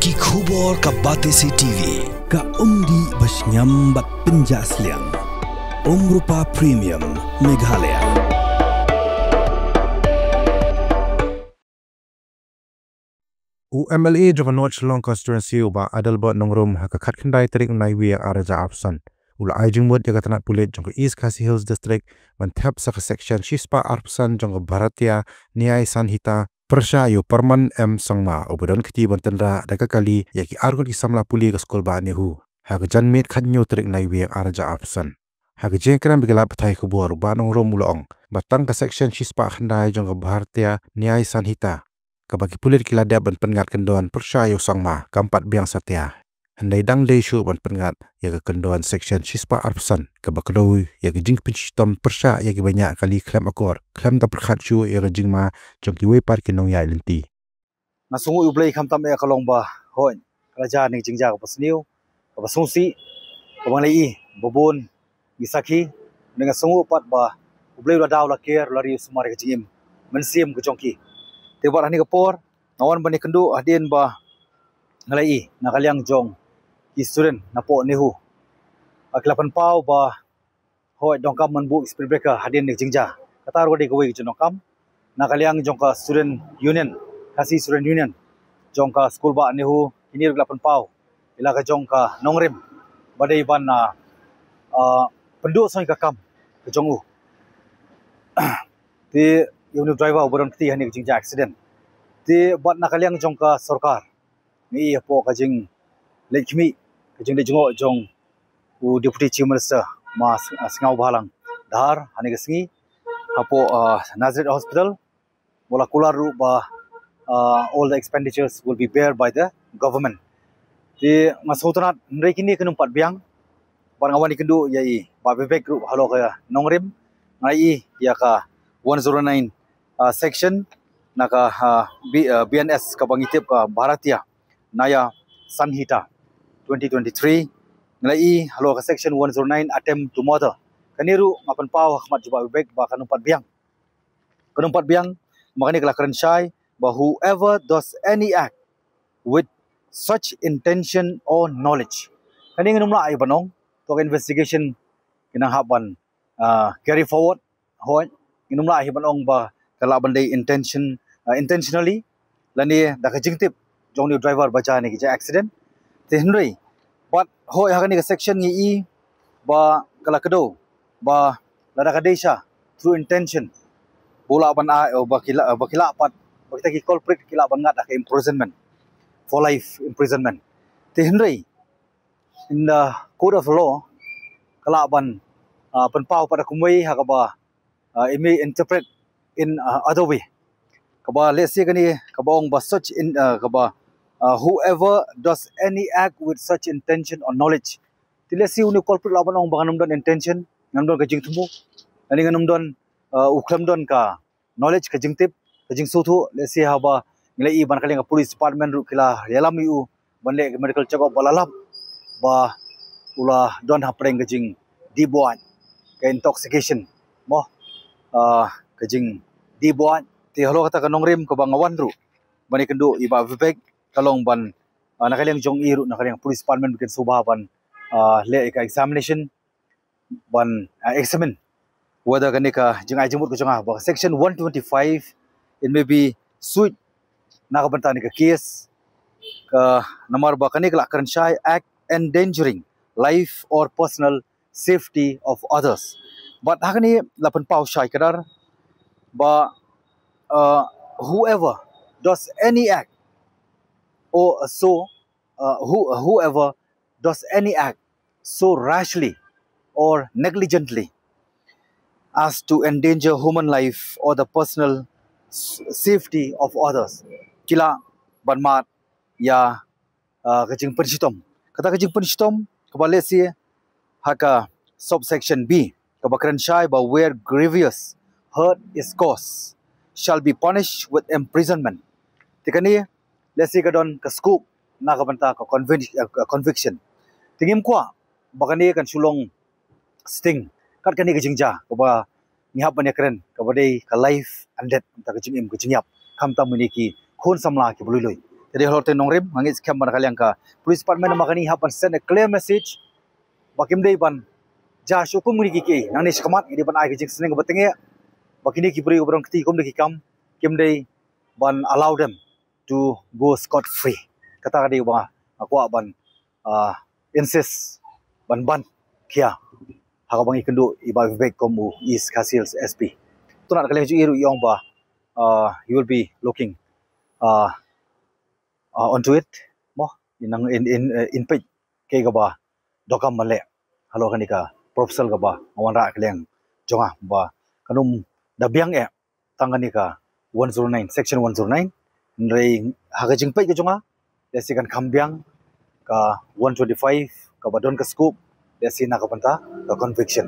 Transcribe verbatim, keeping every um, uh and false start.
Ki khubor ka Batesi T V. Ka umdih ba shngiam bad pynjah sliang. Umrupa Premium Meghalaya. U M L A jong ka North Shillong Constituency u Bah Adelbert Nongrum ha ka khatkhyndai tarik u Naiwieng ar hajar arphew san u la ai jingmut ïa ka tnat pulit jong ka East Khasi Hills District ban thep sa ka section shispah arphew san jong ka Bharatiya Nyay Sanhita pyrshah ïa u Parman M Sangma uba don kti ban tynrah da ka kali ïa ki arngut ki samla pule ka skul bah NEHU ha ka janmiet khathynñiew tarik Naiwieng ar hajar arphew san. Ha ka jingkren bad ki lad pathai khubor u Bah Nongrum u la ong ba tang ka section shispah khyndai jong ka Bharatiya Nyay Sanhita kaba ki pulit ki la dep ban pynngat kyndon pyrshah ïa u Sangma kam pat biang satia. Hynrei dang dei shuh ban pynngat ïa ka kyndon section shispah arphew san kaba kdew ïa ka jingpynshitom pyrshah ïa kiba ñiah kali khlem akor khlem da pyrkhat shuh ïa ka jingma jong kiwei pat ki nongïaid lynti. Nga sngewnguh ïa U Blei khamtam eh ka long ba hooid ka la jia ïa ka jingjia kaba sniew, kaba sngewsih, kaba ngi la ïohi ba bun ngi sakhi. Nga sngewnguh pat ba U Blei u la da, u la ker, u la ri, u sumar ïa ka jingim mynsiem ka jong ki. Te bad ha kane ka por nga wan ban ïakynduh hadien ba nga la ïohi na ka liang jong ki student napoh NEHU, ah, ki la pynpaw ba hooid donkam ban buh speed breaker hadien ka jingjia. Kata ruh ka dei kawei ka jingdonkam. Na ka liang jong ka Student Union, Khasi Student Union jong ka skul bah NEHU, kine ruh ki la pynpaw ïa la ka jong ka nongrim ba dei ban, ah, ah, pynduh shuh ïa ka kam ka jong u. Te ïa une u driver uba don kti ha kane ka jingjia accident. Te bad na ka liang jong ka sorkar, ngi ïohi hapoh ka jingleit khmih, ka jingleit jngoh jong u Deputy Chief Minister Ma S-, ah, Sniawbhalang Dhar ha kane ka sngi hapoh, ah, Nazareth Hospital, ba u la kular ruh ba, ah, all the expenditures will be bear by the government. Te nga sngewtynnat, hynrei kine kim pat biang. Bad nga wan ïakynduh ïa i Bah Vivek ruh halor ka nongrim. Nga ïohi ïa ka one zero nine, ah, section na ka, ah, B-, ah, B N S kaba ngi tip ka Bharatiya Nyay Sanhita twenty twenty-three. Nga la ïohi halor ka section one zero nine, attempt to murder. Kane ruh nga pynpaw ha khmat jong Bah Vivek ba kan ym pat biang. Kan ym pat biang, namar kane ka la kren shai ba whoever does any act with such intention or knowledge. Kane ngin ym lah ïa ban ong, to ka investigation ki nang hap ban, ah, carry forward. Hooid, ngin ym lah ïa ban ong ba ka lah ban dei intention, ah, intentionally lane da ka jingtip jong une u driver ba jia kane ka jia accident. Te hynrei bad hooid ha kane ka section ngi ïohi ba ka la kdew ba lada ka dei sha through intention, ba u lah ban ai, ba ki lah, ba ki lah pat, ba kita ki culprit ki lah ban ngat da ka imprisonment, for life imprisonment. Te hynrei in the court of law ka lah ban, ah, pynpaw pat da kumwei ha kaba, ah, it may interpret in, ah, other way. Kaba let's say kane kaba ong ba such in, ah, kaba, ah, whoever does any act with such intention or knowledge. Te let's say une u culprit lah ban ong ba ngan ym don intention, ngan ym don ka jingthmu, lane ngan ym don, ah, u khlem don ka knowledge, ka jingtip, ka jingsngewthuh. Let's say haba ngi la ïohi ba na ka liang ka police department ruh ki la ïalam ïa u ban leh ka medical check up ba la lap ba u la don hapdeng ka jingdih buaid, ka intoxication, mo, ah, ka jingdih buaid. Te halor kata ka nongrim kaba nga wan ruh ban ïakynduh ïa i Bah Vivek ka long ban, ah, na ka liang jong i ruh, na ka liang police department ba kin sngewbha ban, ah, leh ïa ka examination ban, ah, examine whether kane ka jingai jingmut ka jong nga ba section one twenty-five it may be suit na ka bynta kane ka case, ka namar ba kane ka la kren shai act endangering life or personal safety of others. But ha kane la pynpaw shai kdar ba, uh, whoever does any act or so, uh, who, whoever does any act so rashly or negligently as to endanger human life or the personal s-, safety of others, ki lah ban mad ïa, uh, ka jingpynshitom. Kata ka jingpynshitom kaba let's say ha ka subsection B kaba kren shai ba where grievous hurt is caused shall be punished with imprisonment. Te kane let's say ka don ka scope na ka bynta ka convic-, eh, ka conviction. Te ngim kwah ba kane kan shu long sting kat kane ka jingjia kaba ngi hap ban ïakren kaba dei ka life and death, kata ka jingim ka jingïap, khamtam ïa kine ki khun samla kiba lui lui. Te dei halor te nongrim, nga ngeit skhem ba na ka liang ka police department namar kane hap ban send a clear message ba kim dei ban jia shuh kum kine ki kiei. Nangne shakhmat ngi dei ban ai ka jingsneng kaba tyngeh ba kine ki briew ba don kti kum da ki kam, kim dei ban allow them to go scot free. Kata ka dei ba nga kwah ban, ah, insist ban ban khia ha kaba ngi kynduh i Bah Vivek kum u East Khasi Hills S P. To na ka liang jong i ruh i ong ba, ah, he will be looking, ah, ah, onto it, mo, in, in, in, eh, in peit kaei kaba donkam ban leh halor kane ka proposal kaba nga wanrah ha ka liang jong nga ba kan ym da biang eh tang kane ka one zero nine, section one zero nine, hynrei ha ka jingpeit ka jong nga lehse kan kham biang ka one twenty-five kaba don ka scope, lehse na ka bynta ka conviction.